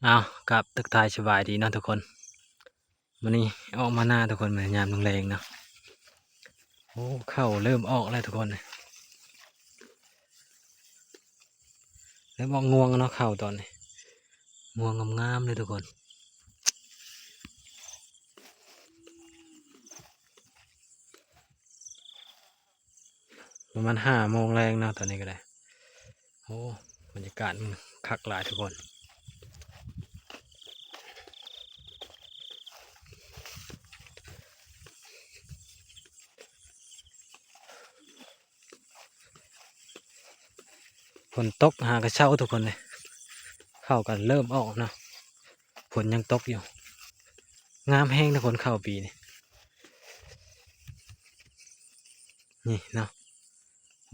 ເອົາ ກາບທັກທາຍສະບາຍດີເນາະທຸກຄົນ. ມື້ນີ້ອອກມານາທຸກຄົນ ມື້ຍາມແລງໆເນາະ. ໂອ້ ເຂົ້າເລີ່ມອອກແລ້ວທຸກຄົນ ເລີ່ມອອກງວງເນາະ ເຂົ້າຕອນນີ້ ງວງງາມໆເລີຍທຸກຄົນ. ປະມານຫ້າໂມງແລງເນາະ ຕອນນີ້ກໍໄດ້. ໂອ້ ບັນຍາກາດມັນຄັກຫຼາຍທຸກຄົນ. ຝົນຕົກຫາກະເຊົາທຸກຄົນເອີຍ. ເຂົ້າກໍເລີ່ມອອກເນາະ ຝົນຍັງຕົກຢູ່. ງາມແຮງທຸກຄົນ ເຂົ້າປີນີ້. ນີ້ເນາະ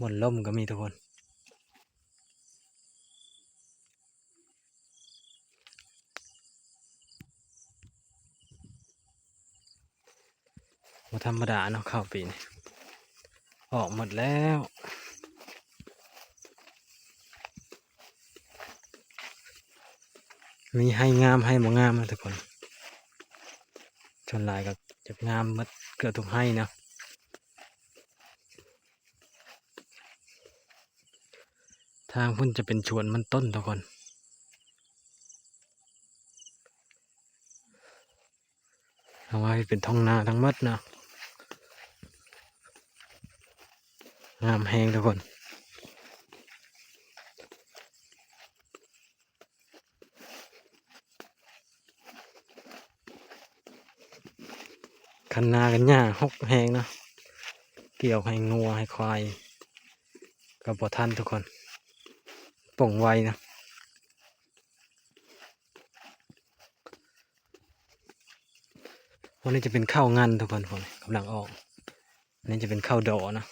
ບ່ອນລົມກໍມີທຸກຄົນ. ບໍ່ທຳມະດາເນາະ ເຂົ້າປີນີ້ອອກໝົດແລ້ວ. ມີໄຮ່ງາມໄຮ່ບໍ່ງາມນະທຸກຄົນ. ສ່ວນຫຼາຍກໍຈະງາມໝົດເກືອບທຸກໄຮ່ເນາະ. ທາງພຸ້ນຈະເປັນສວນມັນຕົ້ນທຸກຄົນ. ເອົາໄວ້ເປັນທົ່ງນາທັງໝົດເນາະ. ງາມແຮງທຸກຄົນ. ຄັນນາກັນຫຍ້າຮົກແຮງເນາະ ກ່ຽວໃຫ້ງົວໃຫ້ຄວາຍກໍບໍ່ທັນທຸກຄົນ ປົ່ງໄວເນາະ. ອັນນີ້ຈະເປັນເຂົ້າງັນທຸກຄົນ ກຳລັງອອກ. ອັນນີ້ຈະເປັນເຂົ້າດໍເນາະ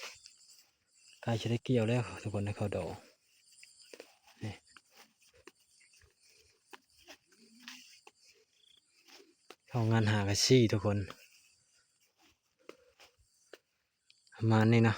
ໃກ້ຈະໄດ້ກ່ຽວແລ້ວທຸກຄົນ ເຂົ້າດໍ. ນີ້ ເຂົ້າງັນຫາກະຊີ້ທຸກຄົນ ປະມານນີ້ເນາະ.